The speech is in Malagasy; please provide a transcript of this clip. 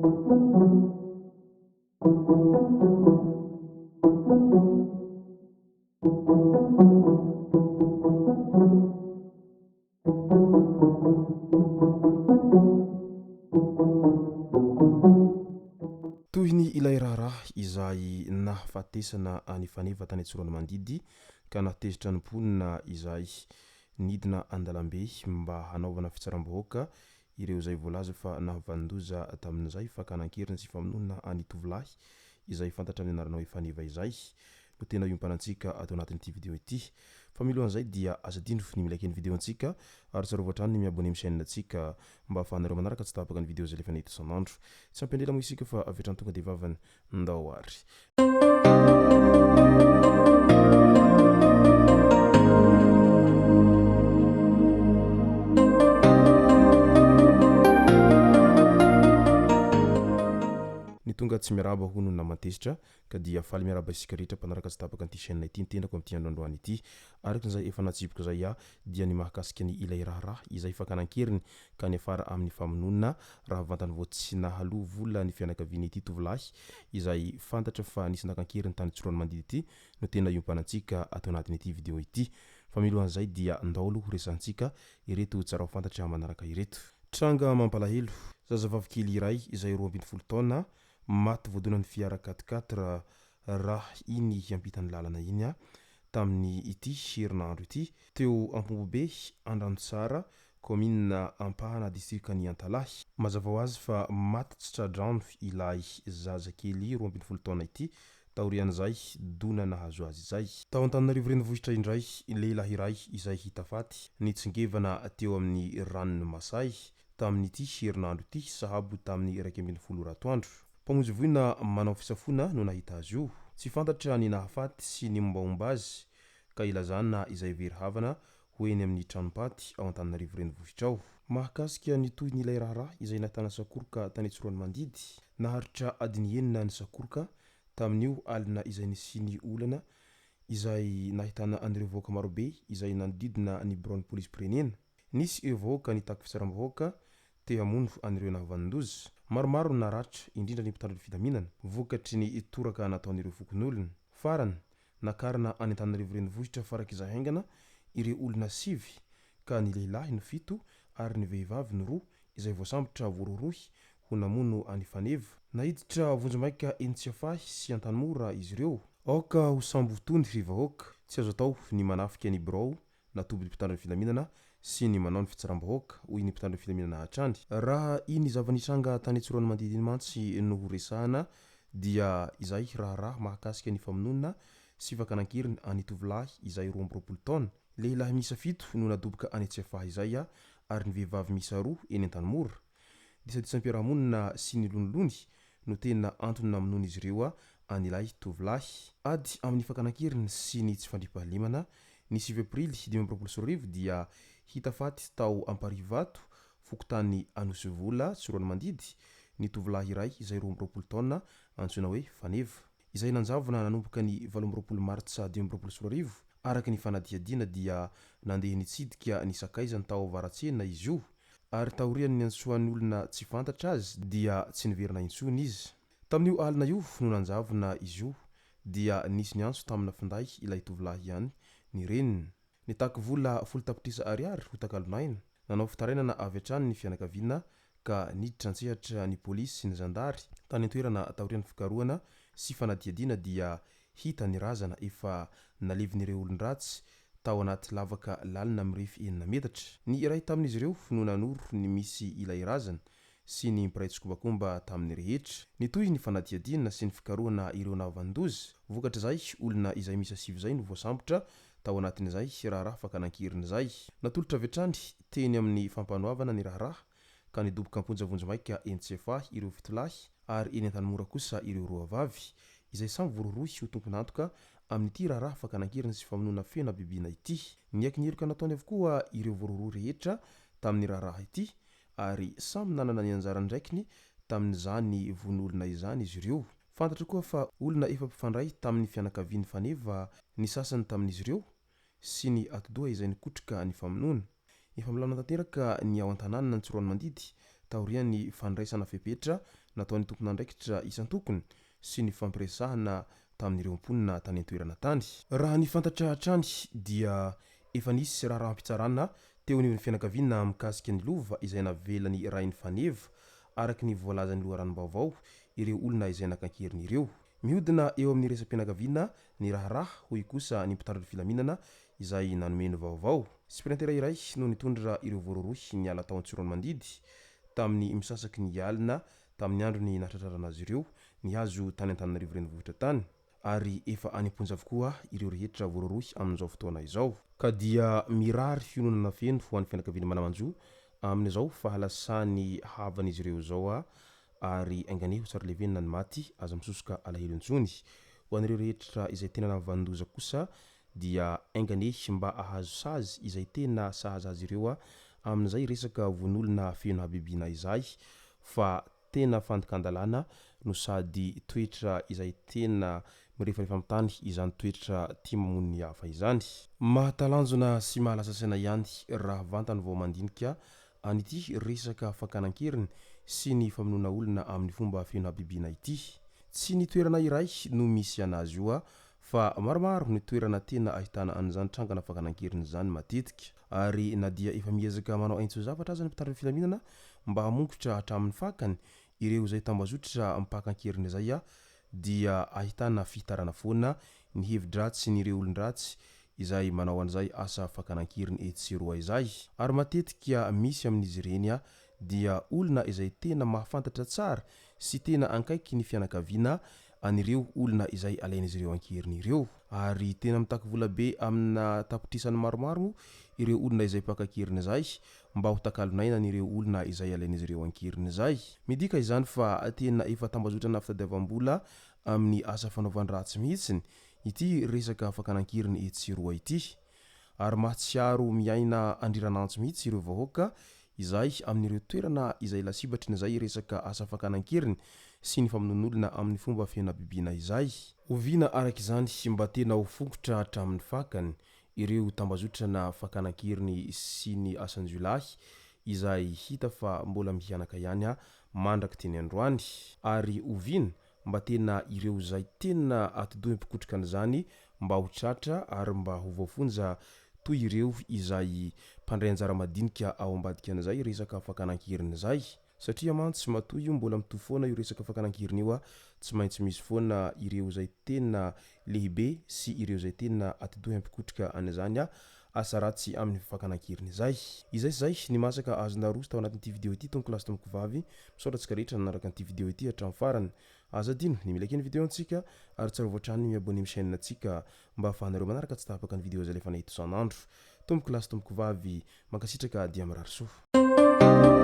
Tohiny ilay raharaha izay nahafatesana an'i Faneva tany Tsiroanomandidy ka nahatezitra ny mponina izay nidina an-dalambe mba hanaovana fitsaram-bahoaka ireo izay voalaza fa nahavanon-doza tamin'izay fakana an-keriny sy famonoana an'i tovolahy izay fantatra amin'ny anarana hoe Faneva izay no tena iompanantsika ato anatin'ity video ity. Fa milohan'izay dia aza adino ny mi-like ny video-ntsika ary tsarovy hatrany ny mi-abonner amin'ny chaîne-ntsika mba ahafahanareo manaraka tsy tapaka ny video izay alefanay eto isan'andro. Tsy hampiandry ela moa isika fa avy hatrany tonga dia vavany. Ndao ary. Ny tonga tsy miarahaba hono no naman-tezitra ka dia faly miarahaba isika rehetra mpanaraka tsy tapaka an'ity chaîne ity ny tenako amin'ity andro androany ity. Araka izay efa natsipiko izay aho dia ny mahakasika ny ilay raharaha izay fakana an-keriny ka niafara amin'ny famonoana raha vantany vao tsy nahaloa vola ny fianakavian'ity tovolahy izay fantatra fa nisy naka an-keriny tany Tsiroanomandidy ity no tena iompanantsika ato anatin'ity video ity. Fa milohan'izay dia ndao aloha horesahantsika ireto tsara ho fantatra manaraka ireto. Tranga mampalahelo, zazavavy kely iray izay 12 taona maty voadonan'ny fiara quatre quatre raha iny hiampita ny lalana iny tamin'ny ity herinandro ity teo Ampombobe Andranotsara kaominina Ampahana distrikan'i Antalahy. Mazava ho azy fa maty tsy tra-drano ilay zazakely 12 taona ity taorian'izay dona nahazo azy izay. Tao Antananarivo renivohitra indray, lehilahy iray izay hita faty nitsingevana teo amin'ny ranon'i Masay tamin'ity herinandro ity sahabo tamin'ny 11 ora atoandro. Mpamonjy voina manao fisafoana no nahita azy io. Tsy fantatra ny nahafaty sy ny mombamomba azy ka ilazana izay very havana ho eny amin'ny tranom-paty ao Antananarivo renivohitra ao. Mahakasika ny tohin'ilay raharaha izay nahitana sakoroka tany Tsiroanomandidy, naharitra adiny enina ny sakoroka tamin'io alina izay nisian'ny olana izay nahitana an'ireo vahoaka marobe izay nanodidina ny biraon'ny polisim-pirenena. Nisy ireo vahoaka nitaky fitsaram-bahoaka te hamono an'ireo nahavanon-doza. Maromaro ny naratra, indrindra ny mpitandro ny filaminana, vokatry ny toraka nataon'ireo fokonolona. Farany, nakarina any Antananarivo renivohitra farak'izay haingana ireo olona sivy ka ny lehilahy no fito ary ny vehivavy no roa izay voasambotra voarohirohy ho namono an'i Faneva. Naiditra vonjimaika eny Tsiafahy sy Antanimora izy ireo. Aoka ho sambo tony ry vahoaka, tsy azo atao ny manafika ny birao na tobin'ny mpitandro ny filaminana sy ny manao ny fitsaram-bahoaka, hoy ny mpitandro ny filaminana hatrany. Raha iny zava-nitranga tany Tsiroanomandidy iny mantsy no ho resahana dia izay raharaha mahakasika ny famonoana sy fakana an-keriny an'ny tovolahy izay 22 taona. Lehilahy miisa fito no nadoboka any Tsiafahy izay ary ny vehivavy miisa roa eny Antanimora. Disadisam-piarahamonina sy ny lonilony no tena antony namonoan'izy ireo an'ilay tovolahy. Ady amin'ny fakana an-keriny sy ny tsy fandriampahalemana Ny sivy aprily 2025 dia hita faty tao Amparihivato, fokontany Anosivola, Tsiroanomandidy, ny tovolahy iray izay 22 taona antsoina hoe Faneva. Izay nanjavona nanomboka ny 28 martsa 2025. Araka ny fanadihadiana dia nandeha nitsidika ny sakaizany tao Avaratsena izy io ary taorian'ny niantsoan'ny olona tsy fantatra azy dia tsy niverina intsony izy. Tamin'io alina io no nanjavona izy io dia nisy niantso tamina finday ilay tovolahy ihany ny reniny. Nitaky vola folo tapitrisa ariary ho takalon'aina. Nanao fitarainana avy hatrany ny fianakaviana ka niditra an-tsehatra ny polisy sy ny zandary tany an-toerana taorian'ny fikarohana sy fanadihadiana dia hita ny razana efa nalevin'ireo olon-dratsy tao anaty lavaka lalina mirefy enina metatra. Ny iray tamin'izy ireo no nanoro ny misy ilay razana sy ny mpiray tsikombakomba tamin'ny rehetra. Nitohy ny fanadihadiana sy ny fikarohana ireo nahavanon-doza. Vokatr'izay, olona izay miisa sivy izay no voasambotra tao anatin'izay raharaha fakana an-keriny izay. Natolotra avy hatrany teny amin'ny fampanoavana ny raharaha ka nidoboka am-ponja vonjimaika eny Tsiafahy ireo fito lahy ary eny Antanimora kosa ireo roa vavy izay samy voarohirohy ho tompon'antoka amin'ity raharaha fakana an-keriny sy famonoana feno habibiana ity. Niaiky ny heloka nataony avokoa ireo voarohirohy rehetra tamin'ny raharaha ity ary samy nanana ny anjara andraikiny tamin'izany vono olona izany izy ireo. Fantatra koa fa olona efa mpifandray tamin'ny fianakavian'i Faneva ny sasany tamin'izy ireo sy ny atidoha izay nikotrika ny famonoana. Efa milamina tanteraka ny ao an-tanànan'i Tsiroanomandidy taorian'ny fandraisana fepetra nataon'ny tompon'andraikitra isan-tokony sy ny fampiresahana tamin'ireo mponina tany an-toerana tany. Raha ny fantatra hatrany dia efa nisy raharaham-pitsarana teo anivon'ny fianakaviana mikasika ny lova izay navelan'ny rain'i Faneva, araka ny voalazan'ny loharanom-baovao, ireo olona izay naka an-keriny ireo. Mihodina eo amin'ny resa-pianakaviana ny raharaha, hoy kosa ny mpitandro ny filaminana izay nanome ny vaovao. Sprinter iray no nitondra ireo voarohirohy niala tao Antsiroanomandidy tamin'ny misasaky ny alina tamin'ny andron'ny nahatratrarana azy ireo nihazo tany Antananarivo renivohitra tany ary efa any am-ponja avokoa ireo rehetra voarohirohy amin'izao fotoana izao. Ka dia mirary fiononana feno ho an'ny fianakaviana mana-manjo amin'izao fahalasan'ny havan'izy ireo izao ary ainganie ho tsara levenina ny maty, aza misosoka alahelo intsony. Ho an'ireo rehetra izay tena nahavanon-doza kosa dia ainganie mba ahazo sazy izay tena sahaza azy ireo amin'izay resaka vono-olona feno habibiana izay fa tena fandikan-dalàna no sady toetra izay tena mirefarefa amin'ny tany izany toetra tia mamono ny hafa izany. Mahatalanjona sy mahalasa saina ihany raha vantany vao mandinika an'ity resaka fakana an-keriny sy ny famonoana olona amin'ny fomba feno habibiana ity. Tsy ny toerana iray no misy anazy io fa maromaro ny toerana tena ahitana an'izany trangana fakana an-keriny izany matetika. Ary na dia efa miezaka manao aintso-zavatra aza ny mpitandro ny filaminana mba hamongotra hatramin'ny fakany ireo izay tambazotra mpaka an-keriny izay dia ahitana fihitarana foana ny hevi-dratsin'ireo olon-dratsy izay manao an'izay asa fakana an-keriny etsy sy eroa izay. Ary matetika misy amin'izy ireny dia olona izay tena mahafantatra tsara sy tena ankaiky ny fianakaviana an'ireo olona izay alain'izy ireo an-keriny ireo. Ary tena mitaky vola be amina tapitrisany maromaro moa ireo olona izay mpaka an-keriny izay mba ho takalon'aina an'ireo olona izay alain'izy ireo an-keriny izay. Midika izany fa tena efa tambazotrana fitadiavam-bola amin'ny asa fanaovan-dratsy mihitsiny ity resaka fakana an-keriny etsy sy eroa ity. Ary mahatsiaro miaina andriran'antsy mihitsy ireo vahoaka izay amin'ireo toerana izay lasibatry ny izay resaka asa fakana an-keriny sy ny famonoan'olona amin'ny fomba feno habibiana izay. Oviana araka izany mba tena ho fongotra hatramin'ny fakany ireo tambazotrana fakana an-keriny sy ny asan-jiolahy izay hita fa mbola mihanaka ihany mandrak'ity ny androany? Ary oviana mba tena ireo izay tena atidoha mpikotrika an'izany mba ho tratra ary mba ho voafonja toy ireo izay mpandray anjara madinika ao ambadika an'izay resaka fakana an-keriny izay. Satria mantsy matoa io mbola mitohy foana io resaka fakana an-keriny io tsy maintsy misy foana ireo izay tena lehibe sy ireo izay tena atidoha mpikotrika an'izany asa ratsy amin'ny fakana an-keriny izay. Izay sy izay ny masaka azonareo tao anatin'ity video ity tompoko lahy sy tompoko vavy. Misaotra antsika rehetra nanaraka an'ity video ity hatramin'ny farany. Aza adino ny mi-like ny video antsika ary tsarovy hatrany ny mi-abonner amin'ny chaîne antsika mba ahafahanareo manaraka tsy tapaka ny video izay alefanay eto isan'andro. Tompoko lahy sy tompoko vavy, mankasitraka dia mirary soa.